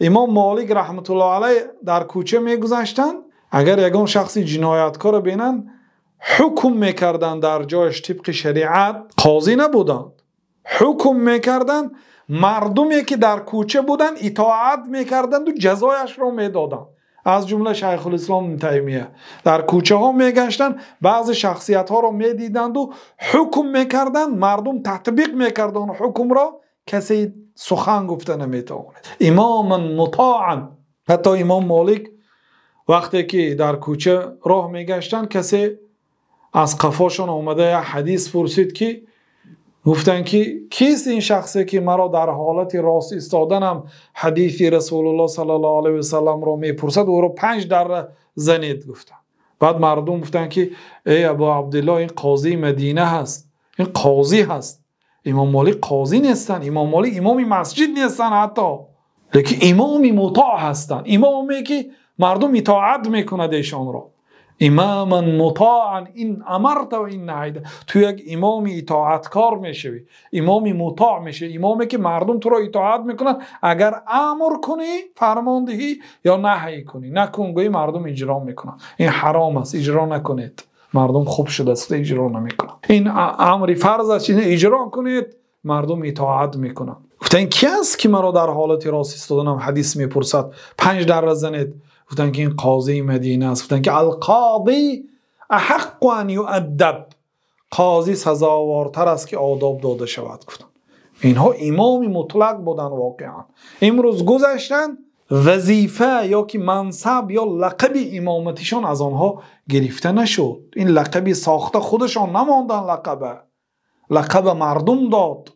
Имом Молик раҳматуллоҳи алайҳ дар кӯча мегузаштанд, агар ягон шахси ҷинояткорро бинанд, ҳукм мекарданд дар ҷояш тибқи шариат, қозӣ набуданд, ҳукм мекарданд, мардуме ки дар кӯча буданд итоат мекарданд ва ҷазояшро медоданд. Аз ҷумла Шайхулислом Ибни Таймия дар кӯчаҳо мегаштанд, баъзе шахсиятҳоро медиданд ва ҳукм мекарданд, мардум татбиқ мекарданд ҳукмро, касе сухан гуфта наметавонист. Имоман мутоъан. Ҳатто Имом Молик вақте ки дар кӯча роҳ мегаштанд, касе аз қафошон омада як ҳадис пурсид, ки гуфтанд ки кист ин шахсе ки маро дар ҳолати рост истоданам ҳадиси Расулуллоҳ саллаллоҳу алайҳи васаллам ро мепурсад, ӯро 5 дарра занед гуфтанд. Баъд мардум гуфтанд ки эй Абу Абдуллоҳ, ин қозии Мадина ҳаст, ин қозӣ ҳаст. Имом Молик қозӣ нестанд, Имом Молик имоми масҷид нестанд ҳатто, лекин имоми мутоъ ҳастанд, имоме ки мардум итоат мекунад эшонро. Имоман мутоъан ин амарта ва ин наҳайта. Ту як имоми итоаткор мешавӣ, имоми мутоъ мешавӣ, имоме ки мардум туро итоат мекунанд, агар амр кунӣ, фармон диҳӣ ё наҳй кунӣ, накун гӯӣ, мардум иҷро мекунанд. Ин ҳаром аст, иҷро накунед. Мардум хуб шудааст, иҷро намекунанд. Ин амри фарз аст, инро иҷро кунед, мардум итоат мекунанд. Гуфтанд кӣ аст ки маро дар ҳолати рост истоданам ҳадис мепурсад? 5 дарра занед. Гуфтанд ки ин қозии Мадина аст. Гуфтанд ки ал-қозӣ аҳаққу ан юаддаб. Қозӣ сазовортар аст ки одоб дода шавад. Гуфтанд инҳо имоми мутлақ буданд воқеан. Имрӯз гузаштанд, вазифа ё ки мансаб ё лақаби имоматишон аз онҳо гирифта нашуд. Ин лақаби сохта худашон намонданд, лақаба мардум дод.